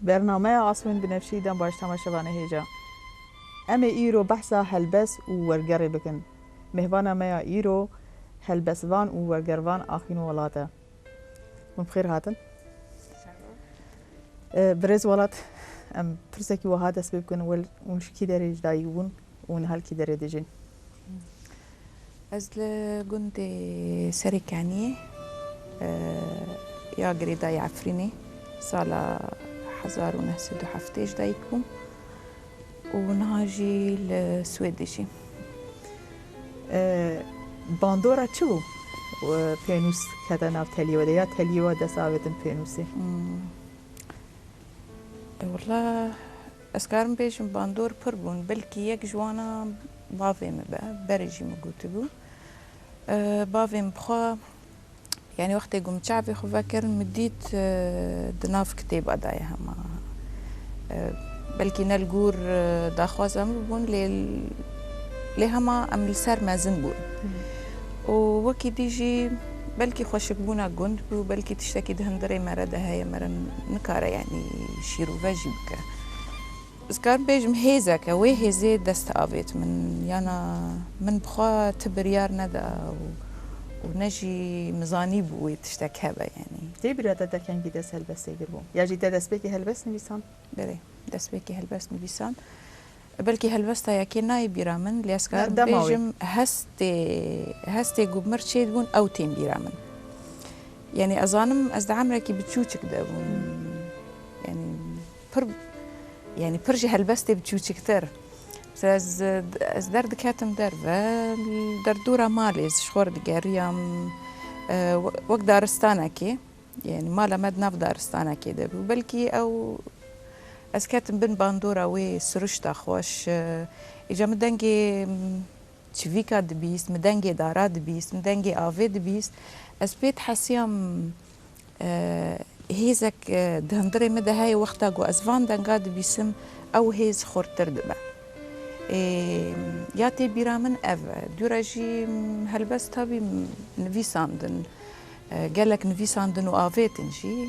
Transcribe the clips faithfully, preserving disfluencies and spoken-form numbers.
Bernameya Aswên Binefşî dem baş temaşevanê hêja. Em ê îro behsa helbest û wergerê bikin. Mêvana me ya îro helbestvan û wergervan Axîn Welat e. Hûn bi xêr hatin. E, birêz Welat, em pirsekî wiha dest pê bikin, wel, hûn ji kî derê ji dayik bûn û niha li kî derê dijîn? Ez li gundê Serêkaniyê, e, ya girêdayî Efrînê, sala hezar û neh sed û heftê ji dayik bûm û niha jî li Swêdê jî. E, bandora çi bû? E, pênûs kete nav teliyê we de ya teliyê we dest avêtin pênûsê? Hmm. E, wela ez karim bêjim bandor pir bûn. Belkî yek ji wana bavê min be. Berê jî min gotibû. E, bavê min bi xwe, yanî wextê ku min çavê xwe vekirin, min dît, e, di nav kitêba de ye hema. E, belkî ne li gor, e, daxwaza min bûn, lê, lê hema em li ser mezin bûn. Û wekî dî jî belkî xweşikbûna gund bû, belkî tiştekî di hundirê me re de heye, me re nikare, yanî şîrove jî bike. Ez karim bêjim hêzeke, wê hêzê dest avêt min. Yana min bi xwe ti biryar neda û, û ne jî min zanîbû wê tiştek hebe, yanî. Tê bîra te, te kengî dest helbestê giribû? Ya jî te destpêkê helbest nivîsand? Belê, destpêkê helbest nivîsand. Belkî helbesta yekê nayê bîra min, lê ez karim bêjim hestê, hestê ku mir çêdibûn, ew tên bîra min. Yanî ez zanim, ez di emrekî biçûçik de bûm. Yanî pir, yanî pir ji helbestê biçûçiktir. Mesela ez, ez derdiketim derve, li derdora malê ez ji xwe re digeriyam, e, we-, wek daristanekê. Yanî mala me di nav daristanekê de bû. Belkî ew, ez ketim bin bandora wê siruşta xweş. E, îca min dengê, m, çivîka dibîst, min dengê dara dibîst, min dengê avê dibîst. Ez pê dihesiyam, e, hêzek, e, di hundirê min de heye, wexta ku ez van denga dibîsim, ew hêz xurtir dibe. E, ya tê bîra min ev e. Dûra jî, m, helbest tabî, m, nivîsandin. E, gelek nivîsandin û avêtin jî.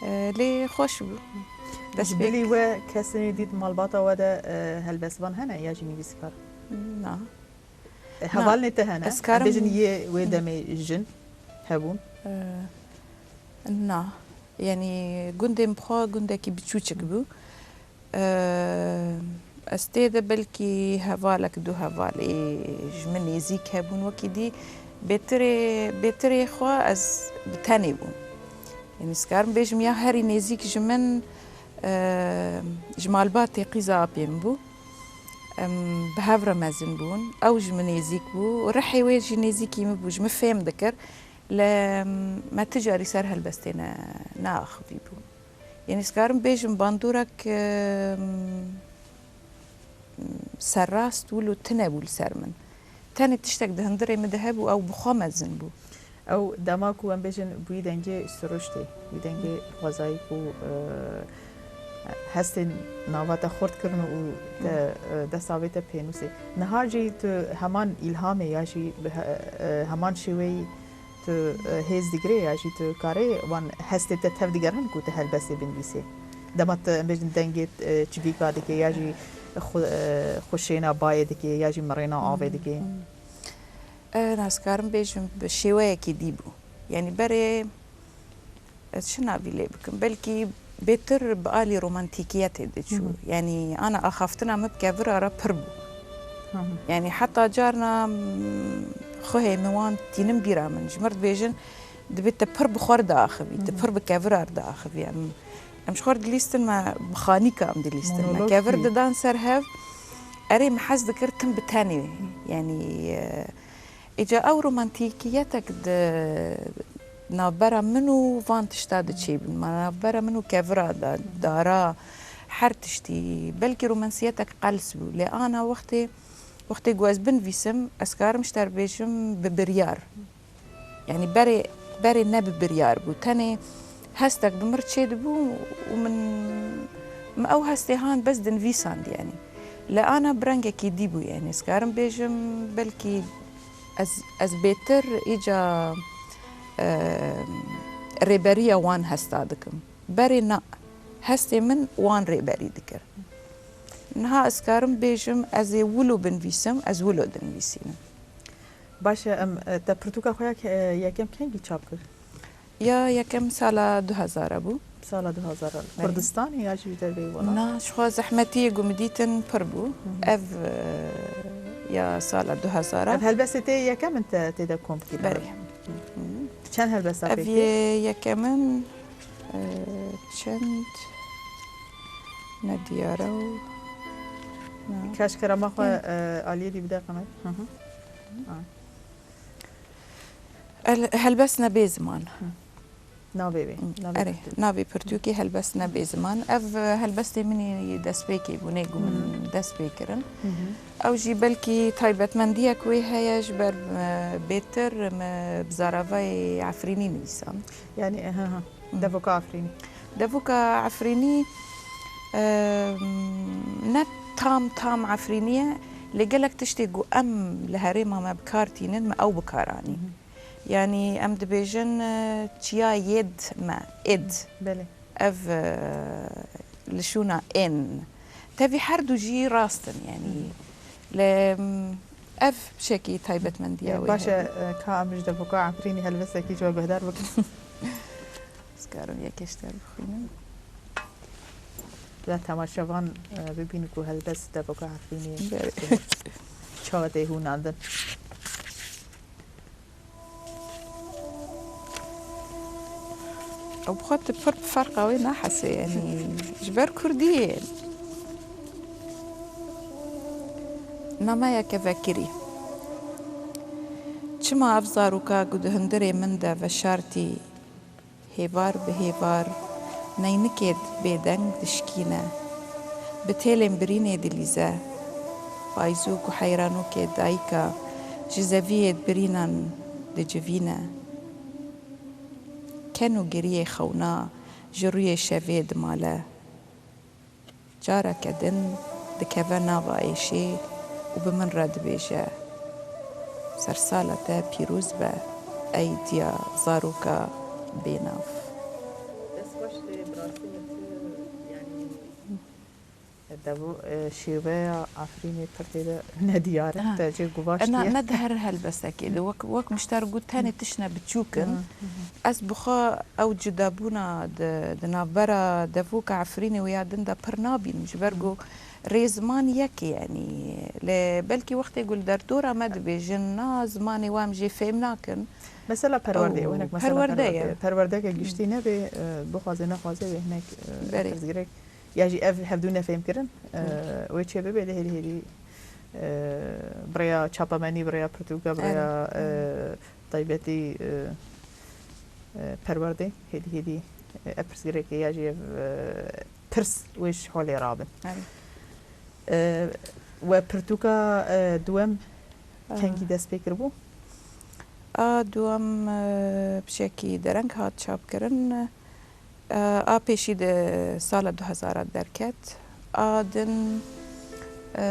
E, lê xweş bû. Ji bilî we kesê dît malbata we de, e, helbestvan hene ya jî nivîskar? Na. E, hevalnê te hene? Ez karim... Em bêjin yê wê demê jin hebûn? E, na. Yanî gundê min bi xwe gundekî biçûçik bû. Eee, ez tê de belkî hevalek, du hevalê ji min nêzîk hebûn, wekî dî bêtirê, bêtirê xwe ez bi tenê bûm. Yanî, ez karim bêjim ya herî nêzîk ji min, eee, ji malbatê qîza apê min bû. Em bi hev re mezin bûn. Ew ji min nêzîk bû. Rihê wê jî nêzîkî min bû. Ji min fêm dikir. Lê me ti carî ser helbestê ne, neaxivî bû. Yanî, ez karim bêjim bandorek, em, serrast wilo tune bû li ser min. Tenê tiştek di hundirê min de hebû, ew bi xwe mezin bû. Ew dema ku em bêjin wî dengê siruştê, wî dengê xwezayî ku, e, hestên nava te xurt kirin û te, e, dest avête pênûsê. Niha jî tu heman îlhamê ya jî bi he-, e, heman şêweyî tu, e, hêz digirê ya jî tu karê wan hestê te tev digerin ku tu helbestê binivîsê. Dema tu, em bêjin, dengê, e, çivîka dikê ya jî xwe-, e, xweşêna bayê dikê ya jî mirêna avê dikê. Hmm. E, na, ez karim bêjim bi şêweyekî dî bû. Yanî berê ez çi navî lê bikim? Belkî bêtir bi alî romantîkiyetê diçû. Hı hı. Yanî ana axaftina min bi kevira re pir bû. Hı hı. Yanî heta carna, m, xwehê min wan tînin bîra min. Ji mir dibêjin, dibê te pir bi xwe re diaxivî, tu pir bi kevira re diaxivî. Em, em ji xwe re dilîstin, me bi xanîka em dilîstin. Me kevir didan ser hev, erê min hez dikir tim bi tenê. Yanî, e, Îca ew romantîkiyetek di navbera min û van tişta de çêbûn. Ma navbera min û kevira de, dara, her tiştî. Belkî romansiyetek qels bû. Lê ana wextê, wextê ku ez binivîsim, ez karim ji te re bêjim bi biryar. Yanî berê, berê ne bi biryar bû. Tenê hestek bi mir çêdibû û min, min ew hestê han bes dinivîsand, yanî. Li ana bi rengekî dî bû, yanî. Ez karim bêjim, belkî ez, ez bêtir îca, e, rêberiya wan hesta dikim. Berê na. Hestê min wan rêberî dikir. Niha ez karim bêjim, ez ê wilo binivîsim, ez wilo dinivîsînim. Baş e, em, e, te pirtûka xwe ya ke-, e, yekem kengî çap kir? Ya yekem sala du hezar bû. Sala du hezar. Belê. Kurdistanê ya jî ji derveyî welat? Na, ji xwe zehmetiyê ku min dîtin pir bû. Hı hı. Ev, e, ya sala du hezar. Ev helbestê te yê yekem in te tê de kom dikî? Belê. Hı. Çend helbesta pêk tê? Ev yê yekem in, e, çend nediyar e û, na. Kaş kerema xwe, Yani. e, aliyê dî bide qemet. Hı hı. Ha. El-, helbest ne bê ziman. Hı. Navê wê, Hı, navê erê, pirtûkê. Navê pirtûkê helbest ne bê ziman. Ev, e, helbestê min î destpêkê bû, nê ku min Hı. dest pê kirin. Hı hı. Ew jî belkî taybetmendiyek wê heye, ji ber, e, bêtir me bi zaravayê Efrînî nivîsand. Yani, e, ha, ha. Hı. Devoka Efrînî. Devoka Efrînî, e, ne tam tam Efrînî ye, lê gelek tiştê ku em li herêma me bi kar tînin, me ew bi kar anî. Hı hı. Yanî em dibêjin, e, çiya yêd me, êd. Belê. Ev, e, li şûna ên. Tevî her du jî rast in, yanî. Hı. Lê, em, ev şekî taybetmendiya E, wê baş e, heye. e, ka em ji Devoka Efrînî helbestekî ji we guhdar bikin. Ez karim yekê ji te bixwînim. La temaşevan, e, bibînin ku helbest Devoka Efrînî Belê. çawa tê hûnandin. Ew bi xwe tu pir bi ferqa wê nahesê, yanî ji ber kurdî ye. Nameyeke vekirî. Çima ev zaroka ku di hundirê min de veşartî, hêvar bi hêvar, neynikêd bêdeng dişkîne, bi têlên birînê dilîze, bayzûk û heyranokê dayika ji zeviyêd birînan dicivîne. Ken û giriyê xewna ji rûyê şevê dimale. Careke din dikeve nava êşê û bi min re dibêje, sersala te pîroz be, ey diya zaroka bênav. Dest xweş lê bi rastî min tu, yanî, devo, e, şêweya Efrînê pir tê de nediyar e, Ha. te jê guvaştiye. Ena, ne di her helbestekê de. Wek, wek min ji te re got, tenê tiştine biçûk in. Hı, hı, hı. Ez bi xwe ew cudabûna di, di navbera devoka Efrînê û ya din de pir nabînim. Ji ber Hı. ku rêziman yek e, yanî. Lê belkî wextê ku li derdora me dibêjin, na zimanê we em jê fêm nakin. Mesela perwerdeyê, Ew wek mesela perwerde ye. perwerde. Perwerdeke Hı. giştî nebe, e, bixwaze nexwaze wê hinek, e, Berê. pirsgirêk. Ya jî ev hevdû nefêm kirin, e, Hı. wê çê bibe lê hêdî hêdî, e, bi rêya çapamenî, bi rêya pirtûka, bi rêya, Erê. e, taybetî, e, e, perwerdê, hêdî hêdî, e, ev pirsgirêkê ya jî ev, e, pirs wê ji holê rabin. Erê. E, we pirtûka, e, duwem Aha. kengî dest pê kiribû? A duwem, e, pişekî dereng hat çapkirin. E, a pêşî di sala du hezar derket. A din, e,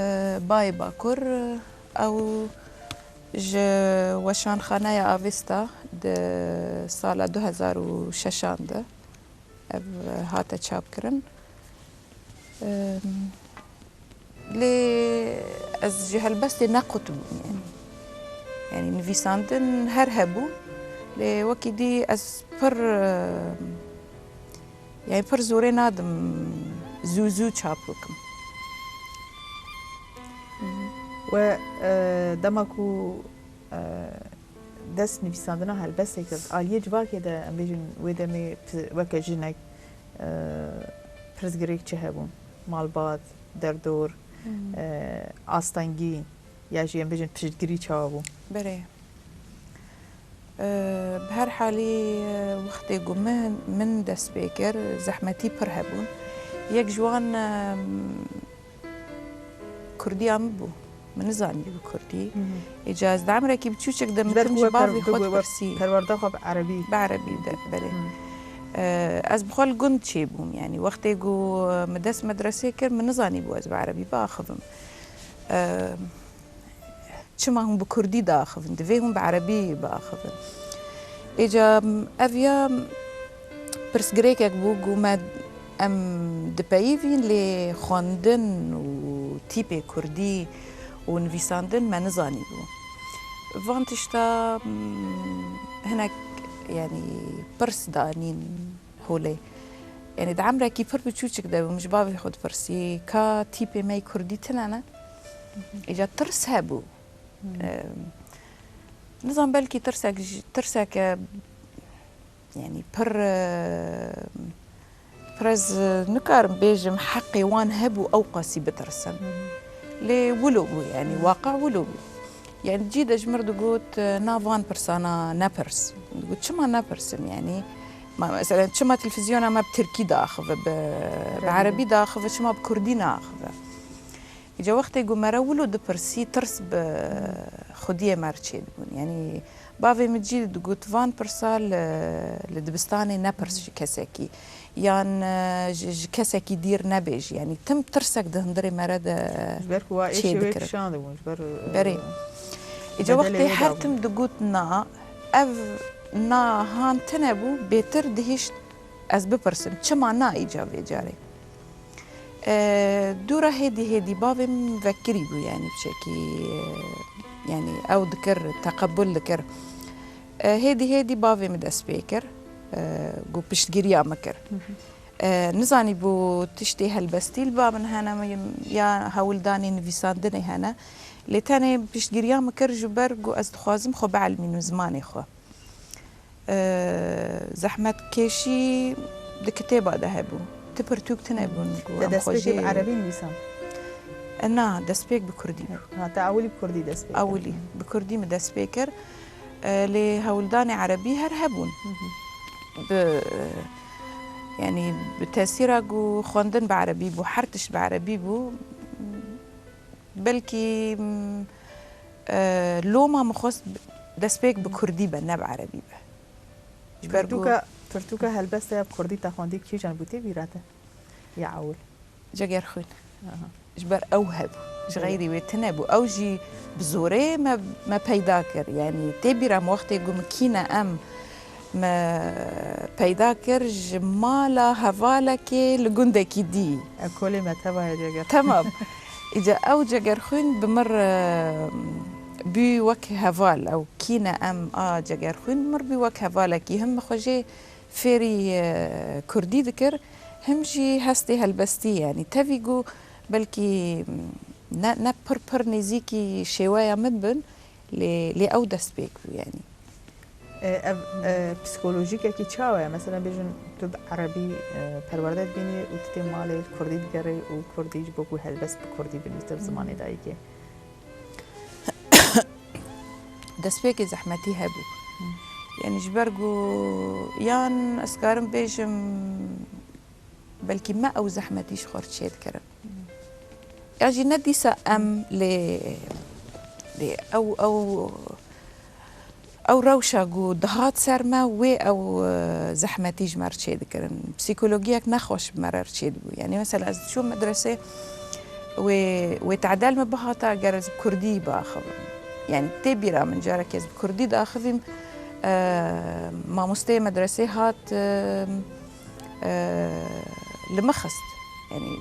Bayê Bakur, ew ji Weşanxaneya Avesta di sala du hezar û şeşan de ev hate çapkirin. Em, Lê ez ji helbestê nequtibûm, yanî. Yanî nivîsandin her hebû, lê wekî dî ez pir, e, yanî pir zorê nadim zû zû çap bikim. We, e, dema ku, e, dest nivîsandina helbestê kir. Aliyê civakê de, em bêjin, wê demê pi-, weke jinek, e, pirsgirêk çi hebûn? Malbat, derdor, Hmm. e, astengî, ya jî em bêjin piştgirî çawa bû? Berê. E, bi her halî, e, wextê ku min, min dest pê kir, zehmetî pir hebûn. Yek ji wan, e, Kurdiya min bû. Min nizanî bi kurdî. Hı hı. Îca ez di emrekî biçûçik de min tim ji bavê xwe dipirsî. Perwerda xwe bi erebî. Bi erebî de, belê. Hı. E, ez bi xwe li gund çêbûm, yanî wextê ku min dest medresê kir, min nizanîbû ez bi erebî biaxivim. E, Çima hûn bi kurdî diaxivin? Divê hûn bi erebî biaxivin. Êca ev ya pirsgirêkek bû ku me, em dipeyivîn, lê xwendin û tîpê kurdî û nivîsandin me nizanîbû. Van tişta, mm, hinek, yanî, pirs danîn holê. Yanî di emrekî pir biçûçik de bûm, ji bavê xwe dipirsî, ka tîpê me yê kurdî tune ne? Îca tirs hebû. Em, nizam belkî tirsek ji, tirseke, yanî pir, e, pir ez nikarim bêjim heqê wan hebû ew qasî bitirsin. Lê wilo bû, yanî waqe wilo bû. Yanî cî de ji mir digot, e, na van pirsana nepirs. Digot, çima nepirsim, yanî? Ma, mesela, çima televîzyona me bi tirkî diaxive, bi, bi Erebî. Erebî diaxive, çima bi kurdî naaxive? Îca wextê ku me re wilo dipirsî, tirs bi xwediyê me re çêdibûn. Yanî bavê min cî digot, van pirsa li, li dibistanê nepirs ji kesekî. Yan, e, ji, ji kesekî dîr nebêjî. Yanî tim tirsek di hundirê me re de çêdikirin. Ji ber ku wa êşê wê kişandibûn, ji ber, e, berê. Îca bedelê wextê wê her dabûn. Tim digot na, ev na han tune bû, bêtir dihişt ez bipirsim, çima na îca vê carê? E, dûra hêdî hêdî bavê min vekirî bû, yanî biçekî, e, yanî ew dikir, teqebul dikir. E, hêdî hêdî bavê min dest pê kir, e, ku piştgiriya min kir. Hı hı. E, nizanî bû tiştê helbestî li ba min hene ya hewldanê nivîsandinê hene. Lê tenê piştgiriya min kir ji ber ku ez dixwazim xwe bielimînim zimanê xwe. E, zehmetkêşî di kitêba de hebû. Ti pirtûk tune bûn ku em xwe jê... Te destpêkê bi erebî nivîsand? E, na, destpêk bi kurdî bû. Ha, te ewilî bi kurdî dest pê kir. Ewilî bi kurdî min dest pê kir. E, lê hewldanê erebî her hebûn. Hı hı. Bi, yanî bi tesîra ku xwendin bi erebî bû, her tişt bi erebî bû. Belkî, m, e, loma min xwest destpêk bi kurdî be, ne bi erebî be. Ji ber ku... Pirtûka, pirtûka helbestê ya bi kurdî te xwendî kîjan bû, tê bîra te? Ya ewil. Cegerxwîn. Aha. Ji ber ew hebû. Ji... Evet. Xeyrî wê tune bû. Ew jî bi zorê me, me peyda kir. Yanî tê bîra min wextê ku min kîne em me peyda kir ji mala hevalekê li gundekî dî. Ekolê me teva ye Cegerxwîn. Temam. Îca ew Cegerxwîn bi mir, e, bû wek heval. Ew kîne em a Cegerxwîn bi mir bû wek hevalekî. Him min xwe jê fêrî, e, kurdî dikir, him jî hestê helbestî, yanî tevî ku belkî ne, ne pir pir nêzîkî şêweya min bin, lê, lê ew destpêk bû, yanî. E, ev, e, psîkolojîkekî çawa ye? Mesela bêjin tu bi erebî, e, perwerde dibînî û tu tê malê li kurdî digerî û kurdî ji bo ku helbest bi kurdî binivîsî, bi zimanê dayikê. Destpêkê zehmetî hebû. Yanî ji ber ku yan ez karim bêjim belkî me ew zehmetî ji xwe re çêdikirin. Ya jî ne dîsa em lê, lê ew, ew, ew rewşa ku dihat ser me, wê ew, e, zehmetî ji me re çêdikirin. Psîkologiyek nexweş bi me re çêdibû. Yanî mesela ez diçûm medresê, wê, wê tadel min bihata, eger ez bi kurdî biaxivim. Yanî tê bîra min, carek ez bi kurdî diaxivîm, e, mamosteyê medresê hat, e, e, li min xist. Yanî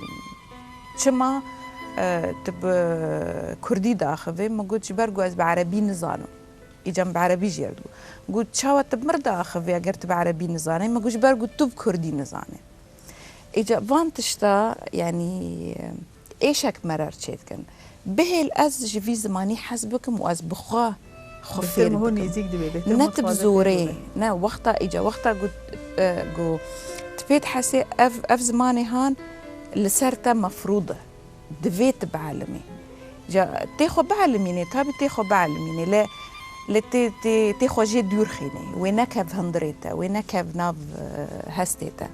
çima, e, tu bi kurdî diaxivî? Min got, ji ber ku ez bi erebî nizanim. Îca min bi erebî jê re digot. Got, çawa tu bi mir diaxivî eger tu bi erebî nizanî? Min got, ji ber ku tu bi kurdî nizanî. Îca van tişta, yanî, êşek me re çêdikin. Bihêl ez ji vî zimanî hez bikim û ez bi xwe, xwe fêr bikim. Bêhtir min hûn nêzîk dibe, bêhtir min dixwaze fêr bibe. Ne tu bi zorê, ne, wexta îca, wexta ku, e, ku tu pê dihesê ev, ev zimanê han li ser te mefrûd e. Divê tu bielimî. Ca tê xwe bielimînê, tabî tê xwe bielimînê, lê, lê tê, tê, tê xwe jê dûr xînê. Wê nekev hundirê te, wê nekev nav, e, hestê te.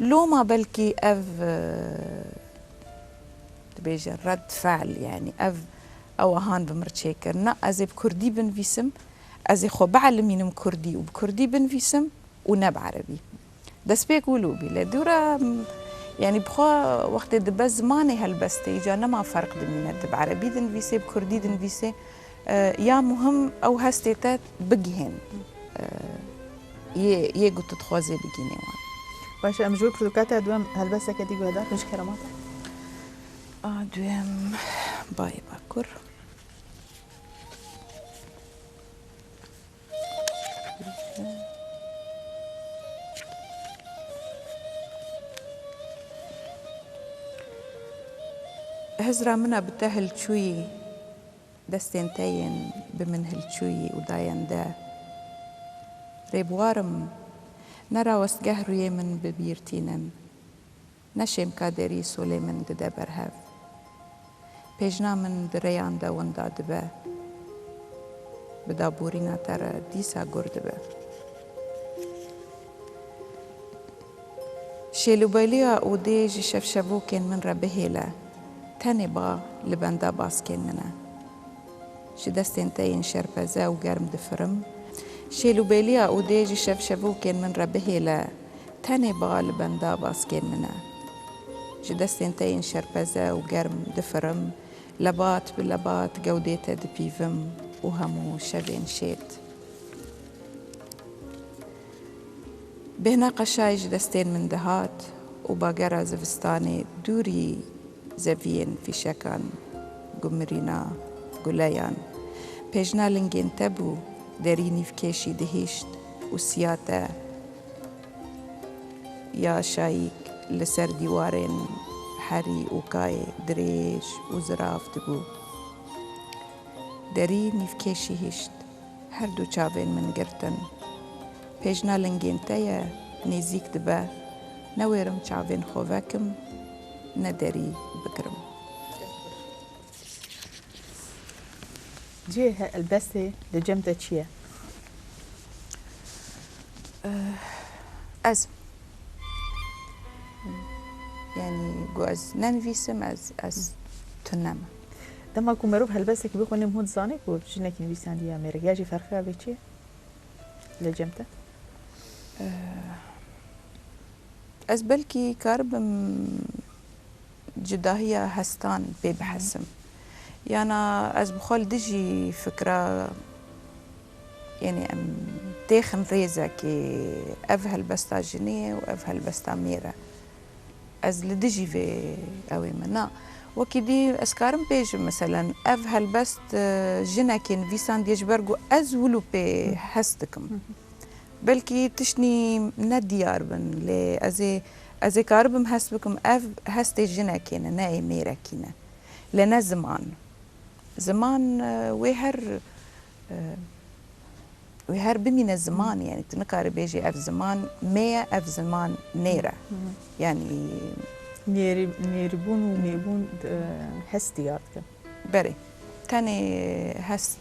Loma belkî ev, e, dibêje red fe'l, yanî ev, ew ahan bi mir çêkir. Na, ez ê bi kurdî binivîsim, ez ê xwe bielimînim kurdî û bi kurdî binivîsim û ne bi erebî. Destpêk wilo bî, lê dûra, m, yanî bi xwe wextê dibe zimanê helbestê, îca nema ferq dimîne, tu bi erebî dinivîsê, bi kurdî dinivîsê, e, ya muhim ew hestê te bigihên, e, yê, yê ku tu dixwazê bigihînê wan. Baş e, em ji wir pirtûka te duem helbesteke dî guhdar bin ji kerema te. A duem Bayê Bakur. Hizra min a bi te hilçûyî, destên te yên bi min hilçûyî û dayende. Rêbwarim, nerawestgeh rûyê min bi bîr tînin. Ne şêmka derî solê min dide ber hev. Pêjna min di rêyan de winda dibe. Bi daborîna te re dîsa gur dibe. Şêlûbêliya odê ji şevşevokên min re bihêle. Tenê ba li benda baskên min e. Ji destên te yên şerpeze û germ difirim. Şêlûbêliya odê ji şevşevokên min re bihêle. Tenê ba li benda baskên min e. Ji destên te yên şerpeze û germ difirim. Lebat bi lebat gewdê te dipîvim û hemû şevên şêt. Bêhna qeşayê ji destên min dihat û bagera zivistanê dûrî zeviyên fîşekan, gumirîna guleyan. Pêjna lingên te bû, derî nîvkêşî dihişt û siya te ya şayîk li ser dîwarên herî û kayê dirêj û zirav dibû. Derî nîvkêşî hişt. Her du çavên min girtin. Pêjna lingên te ye, nêzîk dibe. Ne wêrim çavên xwe vekim, ne derî bigirim. Cihê helbestê li cem te çi ye? Eh, ez. Yanî, ku ez nenivîsim, ez, ez tune me. Dema ku merov helbestekî bixwîne, hûn dizanî ku jinekî nivîsandiye ya mêrek, ya jî ferqê ya vê çi ye li cem te? Eh, ez belkî karibim cudahiya hestan pê bihesim. Yana ez bi xwe li dijî fikra, yanî em têxin rêzekê, ev helbesta jinê ye û ev helbesta mêr e. Ez li dijî vê ew ê me. Na, wekî dî ez karim bêjim, meselen, ev helbest, e, jinekê nivîsandiye ji ber ku ez wilo pê hes dikim. Belkî tiştnî ne diyar bin, lê ez ê, ez ê karibim hest bikim, ev hestê jinekê ne, ne ê mêrekî ne. Lê ne ziman. Ziman, e, wê her, e, wê her bimîne ziman, yanî tu nikarî bêjî ev ziman mê ye, ev ziman mêr e. Yanî mêrî-, mêrîbûn û mêbûn, e, hest diyar dikin. Berê. Tenê hest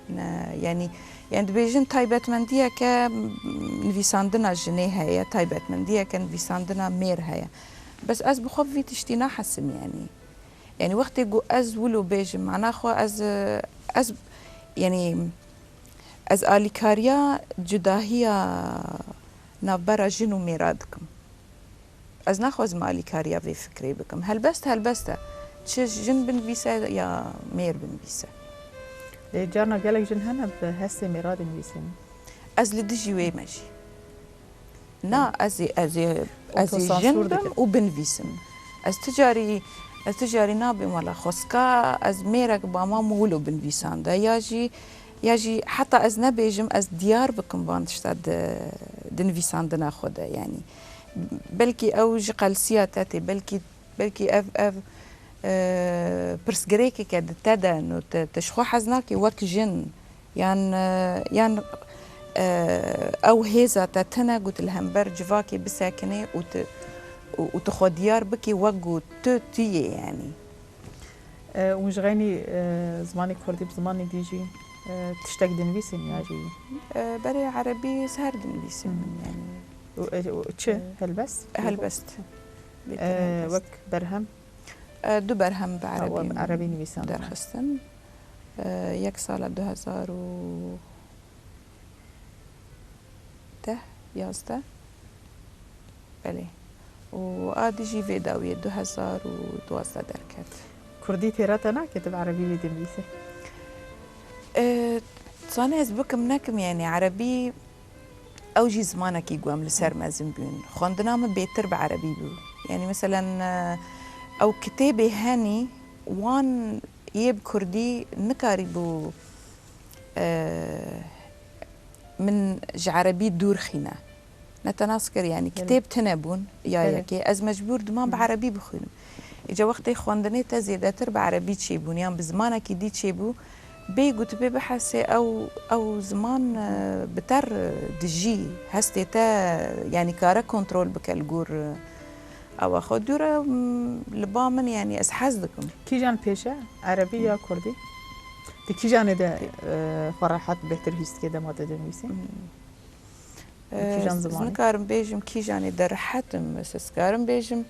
ne, yanî, yanî dibêjin taybetmendiyeke nivîsandina jinê heye, taybetmendiyeke nivîsandina mêr heye. Bes ez bi xwe vî tiştî nahesim, yanî. Yanî wextê ku ez wilo bêjim, mana xwe ez, ez, yanî ez alîkariya cudahiya navbera jin û mêra dikim. Ez naxwazim alîkariya vê fikrê bikim. Helbest, helbest e. Çi jin binivîse ya mêr binivîse. Lê carna gelek jin hene bi hestê mêra dinivîsin. Ez li dijî wê me jî. Na, ez ê, ez ê, ez ê jin bim û binivîsim. Ez ti carî, ez ti carî nabêm wela xwestka ez mêrek bamam û wilo binivîsande. Ya jî, ya jî heta ez nebêjim, ez diyar bikim van tişta di, di nivîsandina xwe de, yanî. Belkî ew ji qelsiya te tê, belkî, belkî ev, ev, e, pirsgirêkeke di te de, no te, te ji xwe hez nakî wek jin, yan, e, yan, e, ew hêza te tune ku tu li hember civakê bisekinê û tu, û, û tu xwe diyar bikî wek ku tu, tu yê, yanî. E, û ji xeynî, e, zimanê kurdî bi zimanê dî jî, e, tiştek dinivîsîn ya jî? E, berê erebî ez her dinivîsim min, yanî. Û, e, û çi? E, helbest? Helbest. Bêtir e, helbest. Wek berhem? E, du berhem bi erebî min derxistin. E, yek sala du hezar û deh, yazdeh. Belê. Û a dî jî vê dawiyê du hezar û duwazdeh derket. Kurdî têra te nake tu bi erebî wê dinivîsî? E, zanî ez bikim nekim, yanî erebî Ew jî zimanekî ku em li ser mezin bûn. Xwendina min bêtir bi erebî bû. Yanî meselen, e, ew kitêbê henî wan yê bi kurdî nikarîbû, e, min ji erebî dûr xîne. Ne te nas kir, yanî Belê. Kitêb tune bûn, ya Belê. Yekê. Ez mecbûr diman bi Hı. Erebî bixwînim. Îca wextê xwendinê te zêdetir bi erebî çêbûn, yan bi zimanekî dî çêbû, bê ku tu pê bihesê ew, ew ziman, e, bi te re dijî, hestê te, yanî kare kontrol bike li gor, e, ewa xwe. Dûre, m, li ba min, yanî ez hez dikim. Kîjan pêş e? Erebî ya kurdî? Di kîjanê de, e, xwe rehet bêhtir hîs dikê dema te dinivîsî? Hmm. Di kîjan Ez, ez zimanî? Nikarim bêjim kîjanê de rehet im, ez, ez karim bêjim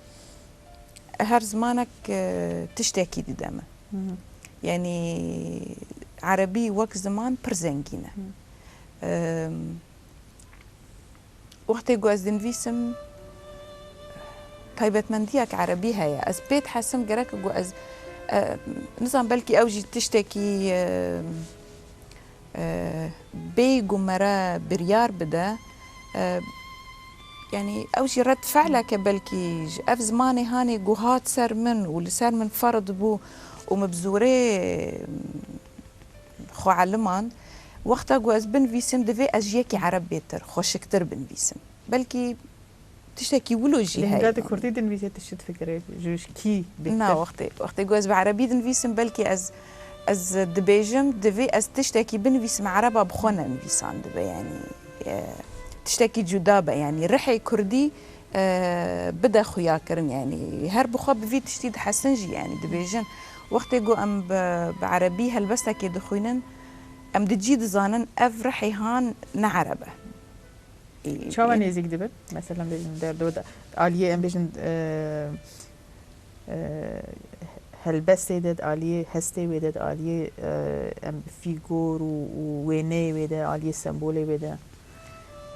her zimanek, e, tiştekî dide min. Hı hı. Yanî erebî wek ziman pir zengîn e. Hı. Em, Wextê ku ez dinivîsim, taybetmendiyek erebî heye. Ez pê dihesim gerek ku ez, e, nizam belkî ew jî tiştekî, e, e, bêyî ku me re biryar bide, e, yanî ew jî red fe'leke belkî ji ev zimanê hanê ku hat ser min û li ser min ferz bû û min bi zorê xwe elimand, wexta ku ez binivîsim, divê ez ji yekî ereb bêtir, xweşiktir binivîsim. Belkî tiştekî wilo jî Lê heye, hinga di yanî. Kurdî dinivîsê tu çi difikirî? Ji kî bêhtir? Na, wextê, wextê ku ez bi erebî dinivîsim, belkî ez, ez dibêjim, divê ez tiştekî binivîsim, ereba bi xwe nenivîsandibe, yanî, e, tiştekî cuda be, yanî rihê kurdî, e, bide xuyakirin, yanî her bi xwe bi vî tiştî dihesin jî, yanî dibêjin, wextê ku em bi, bi erebî helbestekê dixwînin, em di cî dizanin ev rihê han ne ereb e. Çawa nêzîk dibin? Mesela, em bêjin derdo de, aliyê, em bêjin, e, e, helbestê de, di aliyê hestê wê de, di aliyê, e, em fîgor û, û wêneyê wê de, aliyê sembolê wê de.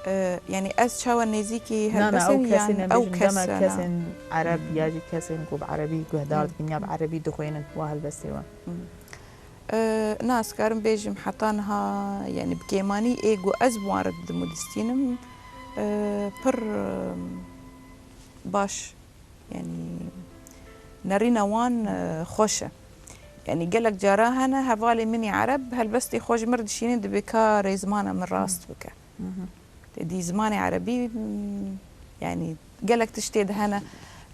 E, yanî ez çawa nêzîkî Na, na, helbestê ew me, kesên, yan em ew bêjin, dema kes e, na. Kesên ereb Hı hı. Ya jî kesên ku bi erebî guhdar Hı. Dikin ya bi erebî dixwînin wa helbestê we. Hı. E, na, ez karim bêjim heta niha, yanî bi kêmanî ê ku ez bi wan re didim û distînim, e, pir, e, baş, yanî nerîna wan, e, xweş e. Yanî gelek cara hene hevalê min î ereb helbestê xwe ji min re dişînin, dibê ka rêzimana min rast bike. Hı hı. Tê dî zimanê erebî, m, yanî gelek tiştê de hene.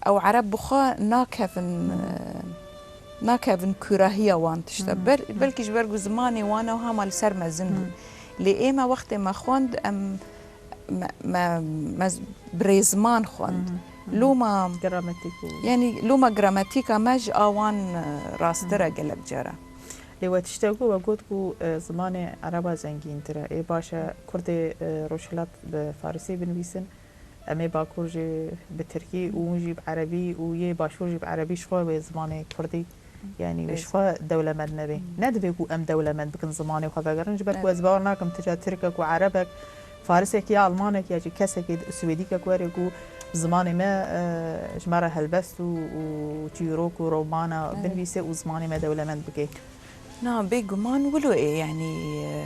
Ew ereb bi xwe nakevin, Hmm. e, nakevin kûrahiya wan tişta. Hmm. Ber-, Hmm. Belkî ji ber ku zimanê wan ew hema li ser mezin bû. Hmm. Lê ê me wextê me xwend, em, me, me, me z-, bi rêziman xwend. Hmm. Hmm. Loma Gramatîk û yanî loma gramatîka me ji a wan, e, rasttir e Hmm. gelek cara. Lê we tiştek got, we got ku, e, zimanê ereba zengîntir e. Ê baş e, kurdê, e, rojhilat bi farisî binivîsin, em ê bakur jî bi tirkî û hûn jî bi erebî û yê başûr jî bi erebî, ji xwe wê zimanê kurdî, yanî wê ji xwe dewlemend nebe. Hmm. Ne divê ku em dewlemend bikin zimanê xwe vegerin, ji ber ku Evet. ez bawer nakim tu ca tirkek û erebek, farisekî ya almanek ya jî kesekî swêdîkek were ku bi zimanê me, e, ji me re helbest û, û çîrok û romana Evet. binivîse û zimanê me dewlemend bike. Na, bêguman wilo ê, yanî, e,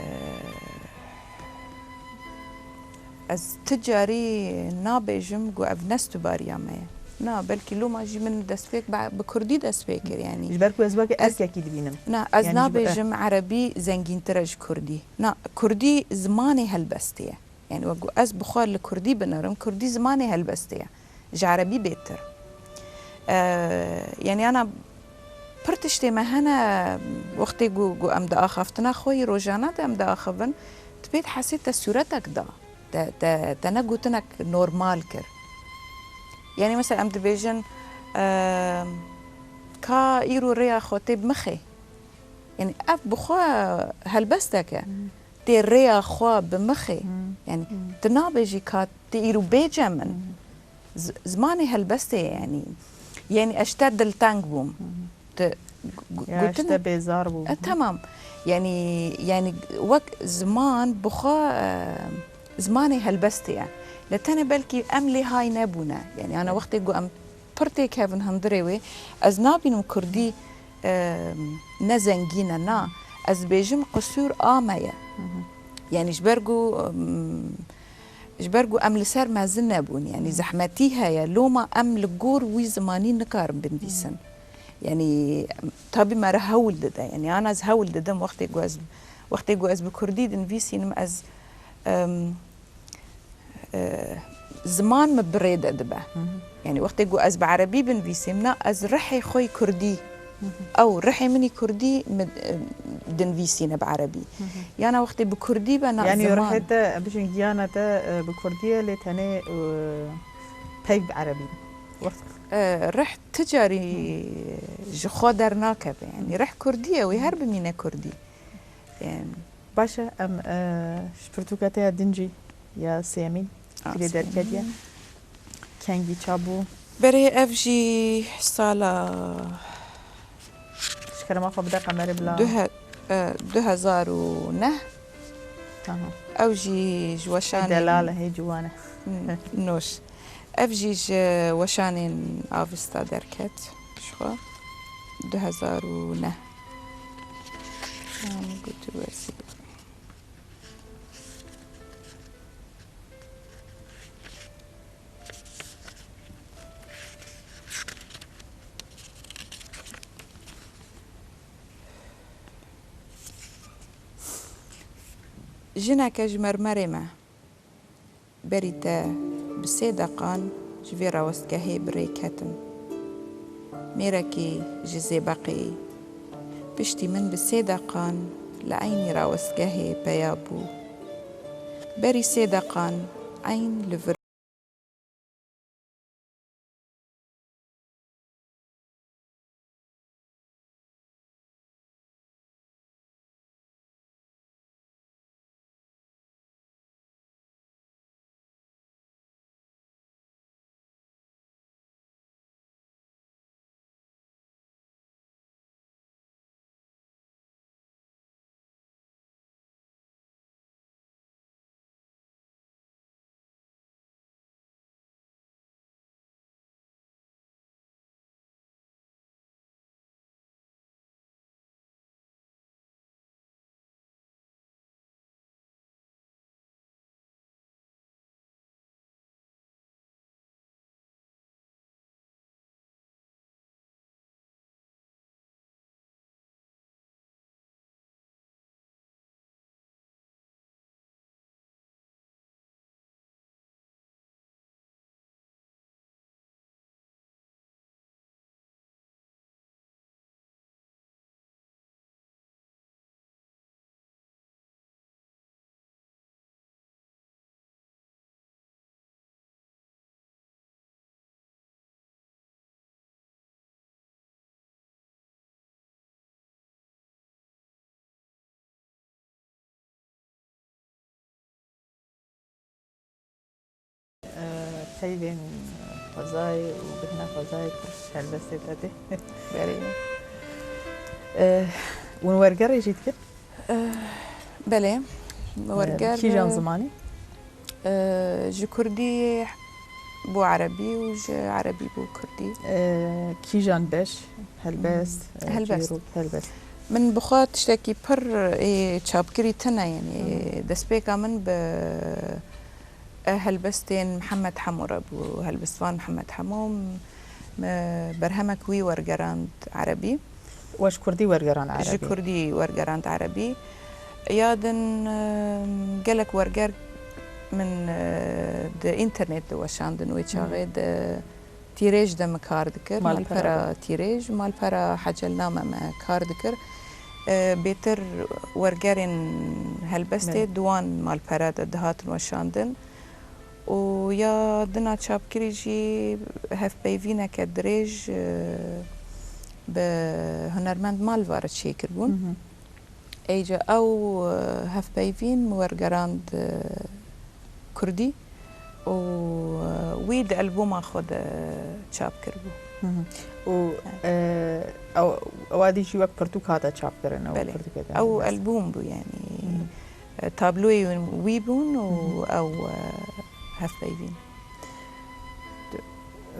ez ti carî nabêjim ku ev ne stûbariya me ye. Na, belkî loma jî min destpêk bi, bi kurdî dest pê kir, yanî. Ji ber ku ez weke Ez, erkekî dibînim. Na, ez Yanî ji ber nabêjim erebî zengîntir e ji kurdî. Na, kurdî zimanê helbestê ye. Yanî wek ez bi xwe li kurdî binerim, kurdî zimanê helbestê ye. Ji erebî bêtir. Eee, yanî ana pir tiştê me hene, wextê ku, ku em di axaftina xwe yî rojane de em diaxivin, tu pê dihesê te sûretek da. Te, te, te ne gotinek normal kir. Yanî mesela em dibêjin, eee, ka îro rêya xwe tê bimixê. Yanî ev bi xwe helbestek e. Hmm. Tê rêya xwe bimixê. Hmm. Yanî Hmm. tu nabêjî ka tê îro bêce min. Hmm. Z-, zimanê helbestê ye, yanî. Yanî ez ji te dilteng bûm. Hmm. Tu gu-, Ya, gotin ji te bêzar bûm. E, tamam. Yanî, yanî wek ziman bi xwe, e, zimanê helbestê ye. Lê tenê belkî em lê hay nebûne. Yanî ana Evet. wextê ku em pir têkevin hundirê wê, ez nabînim kurdî, e, ne zengîn e, na. Ez dibêjim qisûr a me ye. Hı hı. Yanî ji ber ku, em, Ji ber ku em li ser mezin nebûn, yanî zehmetî heye, loma em li gor wî zimanî nikarin binivîsin. Yanî tabî me re hewl dide, yanî an ez hewl didim wextê ku ez, wextê ku ez bi kurdî dinivîsînim, ez, em, e, ziman min bi rê de dibe. Yanî wextê ku ez bi erebî binivîsim, na ez rihê xwe yî kurdî, ew rihê min yî kurdî min, e, dinivîsîne bi erebî. Yana wextê bi kurdî be, na Yanî ziman. rihê te, em bijin giyana te, e, bi kurdî ye, lê tenê, e, peyv bi erebî. Wext E, rih ti carî ji xwe dernakeve. Yanî rih kurdî ye, wê her bimîne kurdî. Yanî Baş e, em, e, ji pirtûka te ya din jî ya sêyemîn, A, kî lê sêyemîn. derketiye? Kengî çap bû? Berê ev jî sala Ji kerema xwe bide qemerê bila. du he-, e, du hezar û neh. Aha. Ew jî ji Hê weşanên delal e, hê ciwan e. N-, noş. Ev jî ji weşanên Avesta derket ji xwe. Du hezar û neh. Em gotiwesî. Jineke ji mermerê me. Berî te bi sê deqan ji vê rawestgehê bi rê ketim. Mêrekî ji zêbeqê piştî min bi sê deqan li eynî rawestgehê peya bû. Berî sê deqan eyn li vir Peyvên xwezayê û bihna xwezayê pir helbestê te tê. Belê. Hûn wergerê jî dikin? Belê. Werger, Kîjan zimanî? Ji kurdî bo erebî û ji erebî bo kurdî. Kîjan beş? Helbest, Helbest. çîrok, helbest. Min bi xwe tiştekî pir ê çapkirî tune, yanî destpêka min bi, e, helbestên Mihemed Hemo re bû, helbestvan Mihemed Hemo. Me berhemek wî wergerand erebî. We ji kurdî wergerand erebî? Ji kurdî wergerand erebî. Ya din, e, gelek werger min, e, di înternet de weşandin wê çaxê, di tîrêj de me kar dikir, Malpera. malpera tîrêj, malpera hecelname me kar dikir. E, bêtir wergerên helbestê Belê. di wan malpera de dihatin weşandin. Û ya dina çapkirî jî hevpeyvîneke dirêj, e, bi hunermend Malva re çêkiribûn. Mhm. Êca ew, e, hevpeyvîn wergerand, e, kurdî û, e, wî di albûma xwe de çap kiribû. Mhm. Û, e, ew, ewa dî jî wek pirtûk hate çapkirin, ew Belê. pirtûkê de Ew helbest. albûm bû, yanî, Mhm. e, tabloyên wî bûn û Mhm. ew, e, hevpeyvîn. Tu,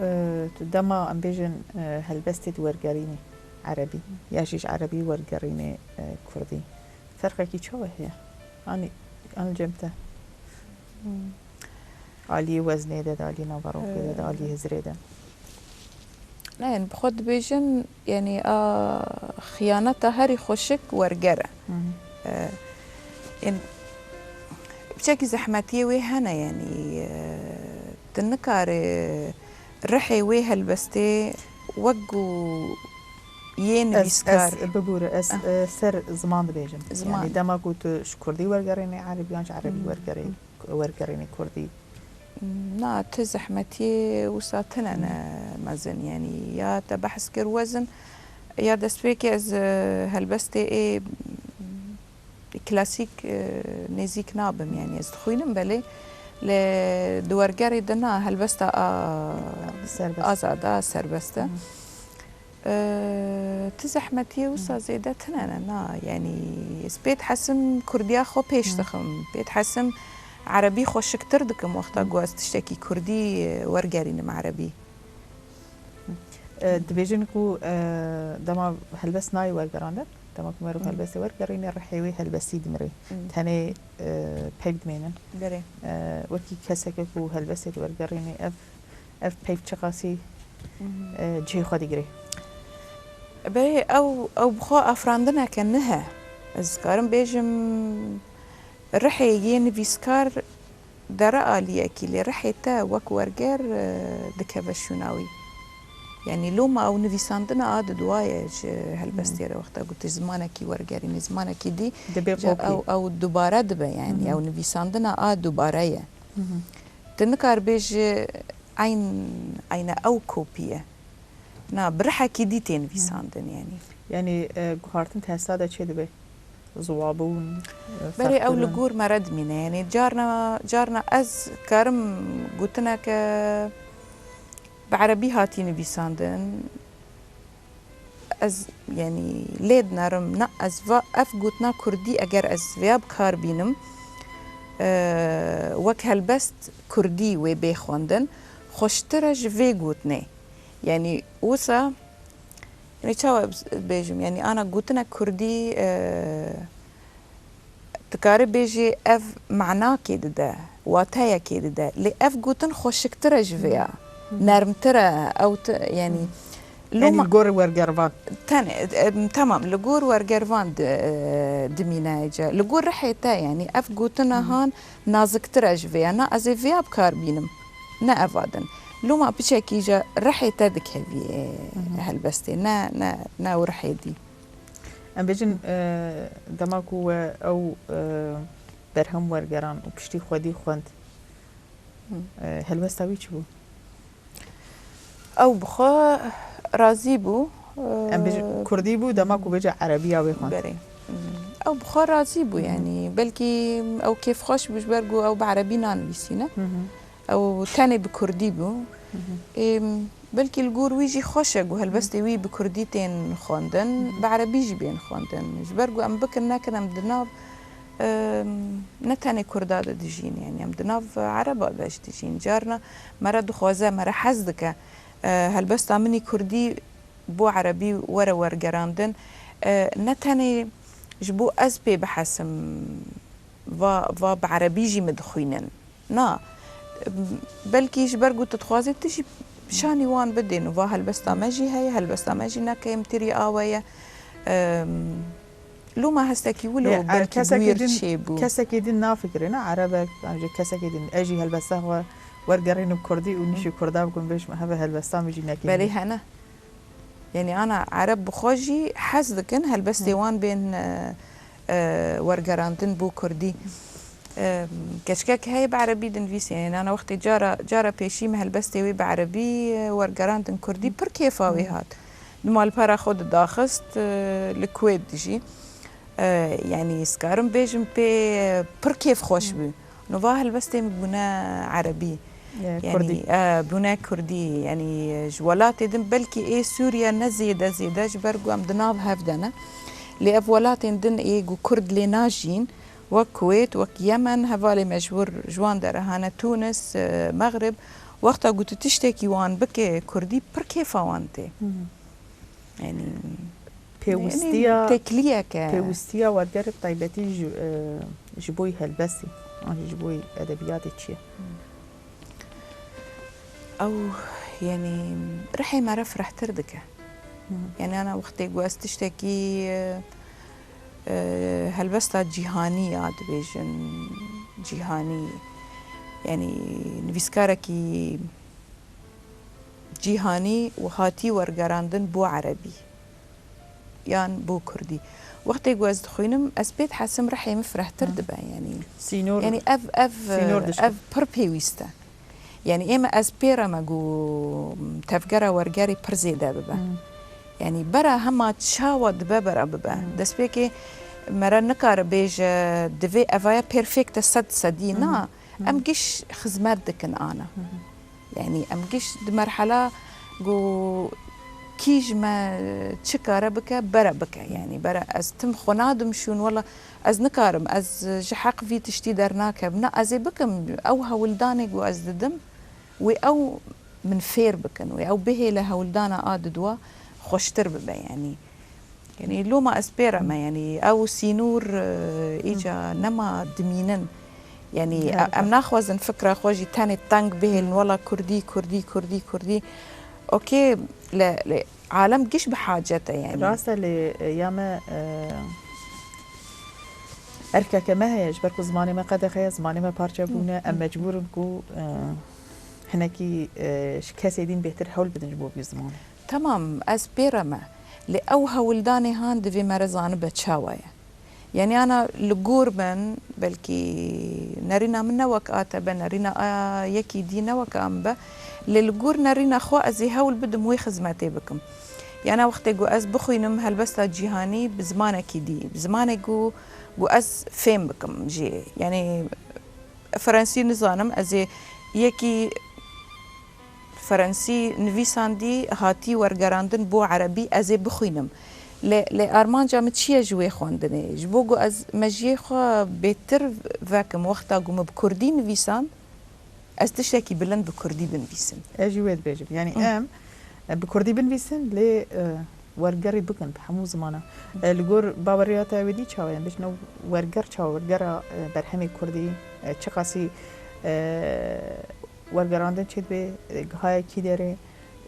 e, tu dema, em bêjin, e, helbestê di wergerînê erebî, ya jî ji erebî wergerînê, e, kurdî. Ferqekî çawa heye? Anî, an li cem te? Hmm. Aliyê weznê de, de aliyê naverokê de, de aliyê hizrê de. Ne, yani bi xwe dibêjin, yani a xiyaneta herî xweşik werger e. Yanî piçekî zehmetiyê wê hene, yani tu nikarê rihê wê helbestê wek ku yê nivîskar. Bibûre, ez ser ziman dibêjim. Ziman. Yani dema ku tu ji kurdî wergerînê erebî yan ji erebî wergerî wergerînê kurdî. Na, ti zehmetiyê wisa tine ne mezin, yanî ya te behs kir wezin, ya destpêkê ez helbestê ê klasîk nêzîk nabim, yanî ez dixwînim belê, lê di wergerê de na, helbesta a azad a serbest e. Ti zehmetiyê wisa zêde tine ne, na, yanî ez pê dihesim kurdiya xwe pêş dixim, pê dihesim erebî xweşiktir dikim wexta ku ez tiştekî kurdî wergerînim erebî. Dibêjin ku dema helbest nayê wergerandin, dema ku merov helbestê wergerîne, rihê wê helbestî dimire. Tenê peyv dimênin. Belê. Wekî keseke ku helbestê diwergerînê ev Ev peyv çiqasî cihê xwe digire? Belê, ew ew bi xwe afirandineke nihe. Ez dikarim bêjim rihê yê nivîskar dere aliyekî, lê rihê te wek werger dikeve şûna wî. Yanî loma ew nivîsandina a diduwaye ji helbestê re, wexta ku tu ji zimanekî wergerînî, zimanekî dî, ew dubare dibe, yanî ew nivîsandina a dubare ye. Tu nikaribêjî eyn eyne ew kopî ye. Na, bi rihekî dî tê nivîsandin, yanî. Yanî guhartin testa de çê dibe? Ziwabûn, Belê, ew li gor me re dimîne. Yanî carna, carna ez karim gotineke bi erebî hatî nivîsandin. Ez, yanî, lê dinerim, na, ez va ev gotina kurdî eger ez vêya bi kar bînim, wek helbest kurdî wê bê xwendin, xweştir e ji vê gotinê. Yanî wisa, yanî çawa bêjim, yanî ana gotinek kurdî, Dikare bêjê ev manakê dide, wateyekê dide. Lê ev gotin xweşiktir e ji vê ya. Nermtir e, ew ti, yanî. Yanî li gor wergervan. Tenê, temam, li gor wergervan dimîne ca. Li gor rihê te, yanî ev gotina han naziktir e ji vê ya. Na, ez ê vê ya bi kar bînim. Ne ev a din. Loma piçekî ji rihê te dikevî helbestê. Ne, ne, ne ew rihê dî. Em bêjin dema ku we ew berhem wergeran û piştî xwedî xwend, helwesta wî çi bû? Ew bi xwe razî bû. Em bêjin kurdî bû, dema ku bêje erebiya wê xwend. Berê. Ew bi xwe razî bû, yanî belkî ew kêfxweş bû ji ber ku ew bi erebî nanivîsîne. Ew tenê bi kurdî bû. Ê, belkî li gor wî jî xweş e ku helbestê wî bi kurdî tên xwendin, bi erebî jî bên xwendin. Ji ber ku em bikin nekin, em di nav, e, ne tenê kurda de dijîn, yanî em di nav ereba de jî dijîn. Carna me re dixwaze, me re hez dike, e, helbesta min î kurdî bo erebî were wergerandin. E, ne tenê ji bo ez pê bihesim, va, va bi erebî jî min dixwînin. Na, belkî ji ber ku tu dixwazî tu jî şanî wan bidên û va helbesta me jî heye, helbesta me jî ne kêmtirî awe ye. Em, loma hestekî wilo belkî bûyir çêbû. Kesekî din nafikirîne, erebek, an jî kesekî din, ez jî helbesta xwe wergerînim kurdî û nîşî kurda bikim, bêjim heve helbesta min jî ne kêmî. Belê hene. Yanî ana ereb bi xwe jî hez dikin helbestê wan bên, e, e, wergerandin bo kurdî. E, keçikek heye bi erebî dinivîse. Yanî ana wextê cara, cara pêşî me helbestê wê bi erebî, e, wergerandin kurdî, pir kêfa wê hat. Di malpera xwe didaxist, e, li Kuwêt dijî. E, yanî ez karim bêjim pê pir kêfxweş bû. Nova helbestê min bûne erebî. Yanî, e, bûne kurdî. Yanî ji welatê din, belkî ê Sûriye ne zêde zêde, ji ber ku em di nav hev de ne. Lê ev welatên din ê ku kurd lê najîn, wek Kuwêt, wek Yemen, hevalê me ji wir, ji wan dere hane, Tunis, e, Mexrib, wexta ku tu tiştekî wan bike kurdî, pir kêfa wan tê. Yanî pêwistiya, yanî têkiliyek e. Pêwistiya wergerê bi taybetî ji, e, ji bo helbestê, an jî ji bo edebiyatê çi ye? Ew, yanî, rihê me re firehtir dike. Yanî, ana wextê ku ez tiştekî, e, e, helbesta cîhanî ya dibêjin, cîhanî, yanî, nivîskarekî cîhanî û hatî wergerandin bo erebî yan bo kurdî. Wextê ku ez dixwînim, ez pê dihesim rihê min firehtir dibe, yanî. Sînor, yanî ev, ev, sînor dişkit. Ev pir pêwîst e. Yanî ême ez pê re me ku tevgera wergerê pir zêde bibe. Yanî bera hema çawa dibe bera bibe. Destpêkê me re nikare bêje divê evaya perfekte sed sedî. Na, em giş xizmet dikin ana. Yanî em giş di merhela ku kî ji me çi kare bike, bere bike. Yanî bere ez tim xwe nadim şûn, wela ez nikarim, ez ji heq vî tiştî dernakevim. Na, ez ê bikim, ew hewldanê ku ez didim, wê ew min fêr bikin, wê ew bihêle hewldana a diduwa xweştir bibe, yanî. Yanî loma ez pê re me, yanî ew sînor, e, îca nema dimînin. Yanî, e, em naxwazin fikra xwe jî tenê teng bihêlin, wela kurdî, kurdî, kurdî, kurdî. Okê, le, le, alem giş bi hacet e, yanî. Rast e, lê, e, ya me, e, erkeke me heye, ji ber ku zimanê me qedexe ye, zimanê me parçe bûne, em mecbûr in ku, e, hinekî, e, ji kesê dîn bêhtir hewl bidin ji bo vî zimanê. Temam, ez pê re me. Lê ew hewldanê han divê me re zanibe çawa ye. Yanî ana li gor min, belkî nerîna min ne wek a te be, nerîna a yekî dî ne wek a min be, lê li gor nerîna xwe ez ê hewl bidim wê xizmetê bikim. Yana wextê ku ez bixwînim helbesta cîhanî bi zimanekî dî, bi zimanê ku, ku ez fêm bikim jê. Yanî Frensî nizanim, ez ê yekî Frensî nivîsandî, hatî wergerandin bo erebî, ez ê bixwînim. Lê, lê armanca min çi ye ji wê xwendinê? Ji bo ku ez mejiyê xwe bêtir vekim, wexta ku min bi kurdî nivîsand, ez tiştekî bilind bi kurdî binivîsim. Ez jî wê dibêjim. Yanî Hı. em, e, bi kurdî binivîsin, lê, e, wergerî bikin bi hemû zimana. E, li gor baweriya te wê dî çawa ye? Bêjin ew werger çawa? Wergera, e, berhemê kurdî, e, çiqasî, e, wergerandin çêdibe, e, gihaye kî derê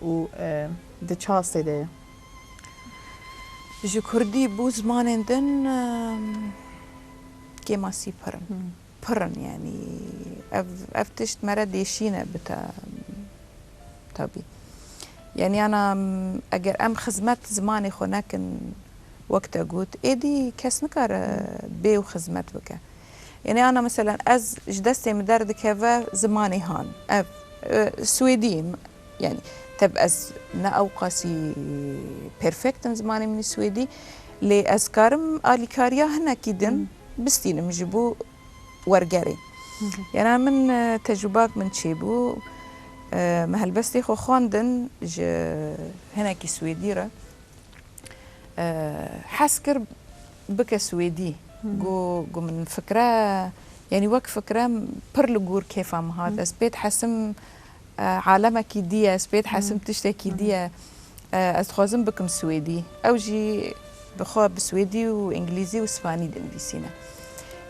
û, e, di çi astê de ye? Ji kurdî bo zimanên din, e, kêmasî pir in. Hı. Pir in, yanî ev, ev tişt me re dêşîne bi te-, tabî. Yanî ana, eger em xizmet zimanê xwe nekin, wek te got, êdî kes nikare bê û xizmet bike. Yanî ana, meselen, ez ji destê min derdikeve zimanê han. Ev, e, swêdî, yanî, teb ez ne ew qasî perfekt im zimanê min î swêdî, lê ez karim alîkariya hinekî din bistînim ji bo wergerê. Hı hı. Yana min, e, tecrubak min çêbû, e, me helbestê xwe xwendin ji hinekî swêdî re. E, hez kir bike swêdî. Hı hı. Got, got min fikre, yanî wek fikre pir li gor kêfa min hat. Hı. Ez pê dihesim, e, alemekî dî ye, ez pê dihesim Hı. tiştekî Hı hı. dî ye. E, ez dixwazim bikim swêdî. Ew jî bi xwe bi swêdî û îngilîzî û spanî dinivîsîne.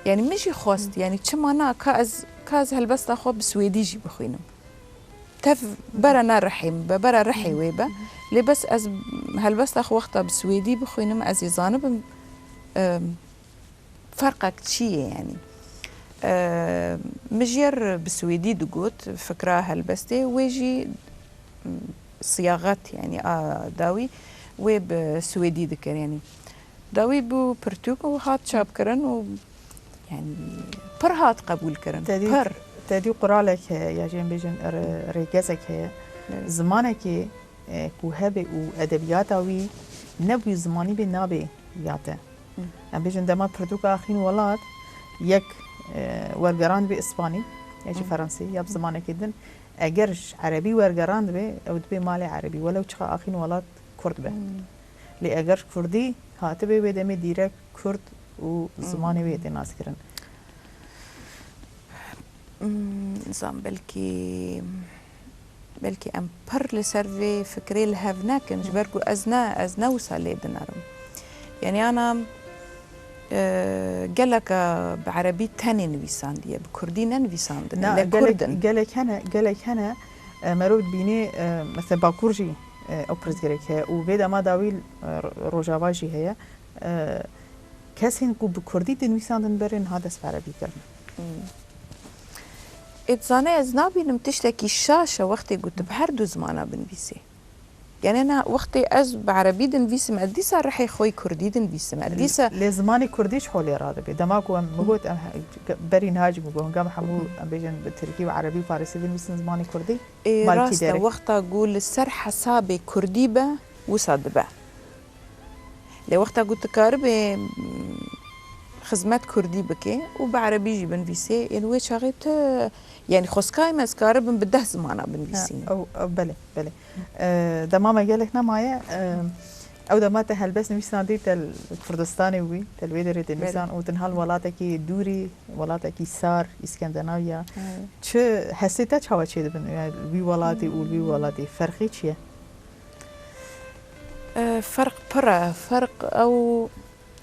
Yanî min jî xwest, Hı. yanî çima na, ka ez, ka ez helbesta xwe bi swêdî jî bixwînim. Tev bera ne rihê min be, bera rihê wê be. Lê bes ez helbesta xwe wexta bi swêdî bixwînim, ez ê zanibim, e, ferqek çi ye, yanî. E, min jêr bi swêdî digot, fikra helbestê, wê jî, m, siyaxet, yanî a dawî, wê bi swêdî dikir, yanî. Dawî bû pirtûk û hat çapkirin û, yanî, pir hat qebûlkirin. Te dî, Pir. te dî quralek heye, ya jî em bêjin re-, rêgezek heye. Evet. Zimanekê, e, ku hebe û edebiyata wî ne bi wî zimanî bê, nabe ya te. Hı. Em bêjin dema pirtûka Axîn Welat yek, e, wergerand bi îspanî, ya jî Hı. fransî, ya bi zimanekê din. Eger ji erebî wergerand be, ew dibe malê erebî, welew çiqa Axîn Welat kurd be. Hmm. Lê eger ji kurdî hatibê, wê demê dîrek kurd û zimanê wê Hmm. tê naskirin. Hmm, nizam, belkî, belkî em pir li ser vê fikrê li hev nekin, ji ber ku ez ne, ez ne wisa lê dinerim. Yanî ana, e, geleka bi erebî tenê nivîsandiye, bi kurdî ne nivîsandine, Na, lê gelek, kurd in. gelek hene, gelek hene, E, merov dibînê, e, mesela Bakur jî, e, ew pirsgirêk heye û vê dema dawî, e, Rojava jî heye. E, kesên ku bi kurdî dinivîsandin berê niha dest bi erebî kirine. Hmm. Ê, dizane ez nabînim tiştekî şaş e wextê ku tu bi her du zimana binivîsî. Yanî na wextê ez bi erebî dinivîsim, ez dîsa rihê xwe yê kurdî dinivîsim. Ez dîsa Lê zimanê kurdî ji holê radibe. Dema ku em, min got, em he-, berî niha jî min got, hinga em hemû, em bêjin bi tirkî û erebî û farisî dinivîsin zimanê kurdî, Ê, malkî rast e, derê. Wexta ku li ser hesabê kurdî be, wisa dibe. Lê wexta ku tu karibê, mm, xizmet kurdî bikê û bi erebî jî binivîsê, ên wê çaxê tu, yanî xwezkayê me ez karibim bi deh zimana binivîsînim. Ha, ew, ew, belê, belê. E, dema me gelek nemaye, e, ew dema te helbest nivîsandî te li Kurdistanê bûyî, te li wê derê dinivîsan Belê. û tu niha li welatekî dûrî, welatekî sar, Îskandinavya. Evet. Çi hestê te çawa çêdibin? Yani, wî welatî û wî welatî ferqî çi ye? E, ferq pir e. Ferq ew,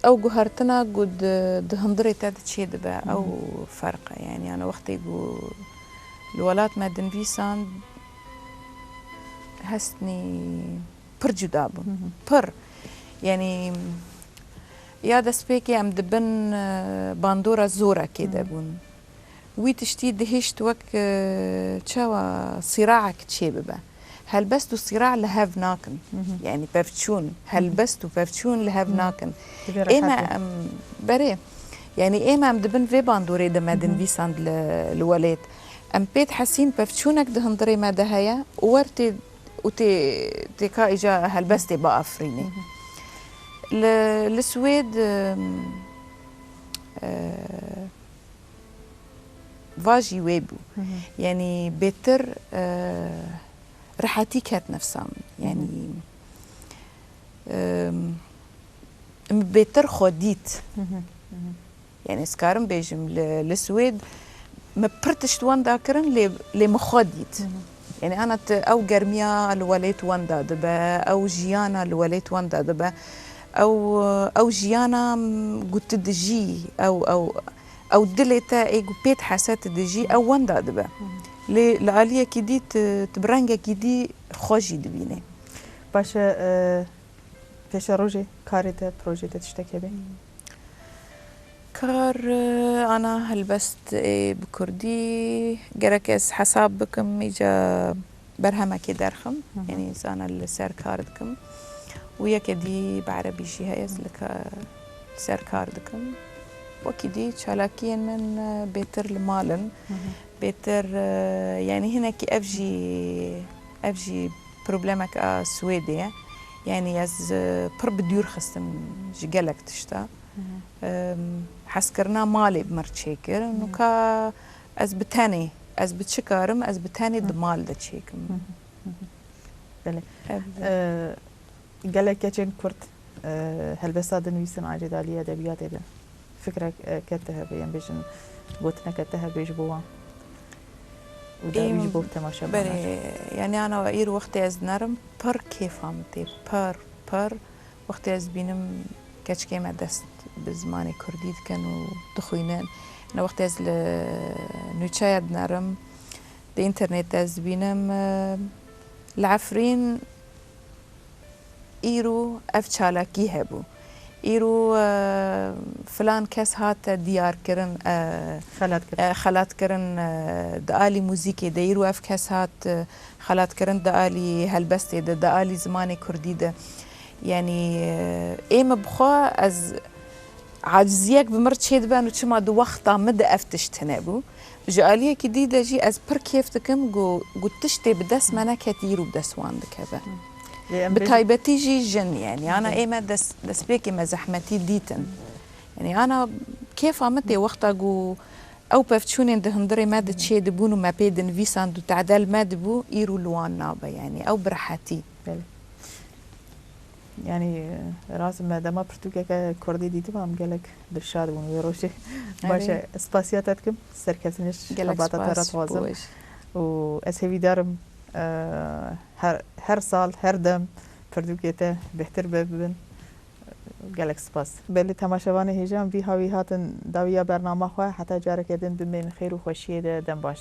ew guhertina ku di, di hundirê te de çêdibe, ew Hı hı. ferq e. Yani, yani wextê ku li welat me dinivîsan hestnî pir cuda bûn. Hı hı. Pir. Yani, ya destpêkê em dibin, e, bandora zorekê de Hı hı. bûn. Wî tiştî dihişt wek, e, çawa sîraek çêbibe. Helbest û sîra li hev nakin. Hı hı. Yani pevçûn, Hı hı. helbest û pevçûn li hev Hı. nakin. Divê Ême rehet be. em, berê, yani ême em dibin vê bandorê de me Hı hı. dinivîsand li, li welêt. Em pê dihesîn pevçûnek di hundirê me de heye û wer tê, û tê, tê ka îca helbestê biafirînê. Hı hı. Li, li Swêd, em, e, va jî wê bû. Hı hı. Yanî bêtir, e, rehetî ket nefsa min. Hı hı. Yanî, e, min bêtir xwe dît. Hı hı. Hı hı. Yanî ez karim bêjim li, li Swêd min pir tişt wenda kirin lê, lê min xwe dît. Hı hı. Yanî ana tu ew germiya li welêt wenda dibe, ew jiyana li welêt wenda dibe, ew, ew jiyana, m, ku tu dijî, ew, ew, ew dilê te ê ku pê dihese tu dijî, ew wenda dibe. Hı hı. Lê li aliyekî dî tu, tu bi rengekî dî xwe jî dibînî. Baş e, e, pêşerojê karê te, projê te tiştek hebe? Kar, e, ana helbest ê bi kurdî gerek ez hesab bikim, îca berhemekê derxim, Hı hı. yanî zana li ser kar dikim û yeke dî bi erebî jî heye, ez li ka-, ser kar dikim. Wekî dî çalakiyên min, e, bêtir li mal in. Hı hı. Bêtir, e, yanî hinekî ev jî, ev jî problemek a Swêdê ye. Yanî ez, e, pir bi dûr xistim ji gelek tişta. Hı hı. Em, hezkirina malê bi mir çêkir. Hı hı. Nûka ez bi tenê, ez bi çi karim, ez bi tenê Hı. di mal de çêkim. Hı hı. Hı hı. Belê. Ev Ee, gelek keçên Kurd, e, helbesta dinivîsin, ancî di aliyê edebiyatê de fikrek, e, ke te hebe, yên bêjin gotineke te hebe ji bo wan û dawî ji Êm, bo temaşevanan. Belê, yanî ana îro wextê ez dinerim, pir kêfa min tê, pir, pir. Wextê ez dibînim keçikê me dest bi zimanê kurdî dikin û dixwînin. Ne wextê ez li nûçeya dinerim, di înternetê ez dibînim, e, li Efrîn îro ev çalakî hebû. Îro, e, filan kes hate diyarkirin, e, Xelatkirin. e, xelatkirin, e, di alî muzîkê de. Îro ev kes hat, e, xelatkirin di alî helbestê de, di alî zimanê kurdî de. Yanî, e, ê min bi xwe ez aciziyek bi mir çêdibe û çima di wexta min de ev tişt tune bû. Ji aliyekî dî de jî ez pir kêf dikim ku, ku tiştê bi dest me neketî îro bi dest wan dikeve. Lê em Bi bêjin taybetî jî jin, yanî, ana Hı. ê me dest, destpêkê me zehmetî dîtin. Yanî ana kêfa min tê wexta ku ew pevçûnên di hundirê me de çêdibûn û me pê dinivîsand û tedel me dibû, îro li wan nabe, yanî ew bi rehetî. Belê. Yanî, e, rast me dema pirtûkeke kurdî dîtibû, em gelek dilşad bûn wê rojê. Erê. Baş e, spasiya te dikim, serkeftinê ji Gelek xebata te re spas, dixwazim. Û ez hêvîdar im, e, her, her sal, her dem pirtûkê te bêhtir be bibin. Gelek spas. Belê temaşevanê hêja, em vî hawî hatin dawiya bernama xwe. Heta careke din bimên xêr û xweşiyê de, dem baş.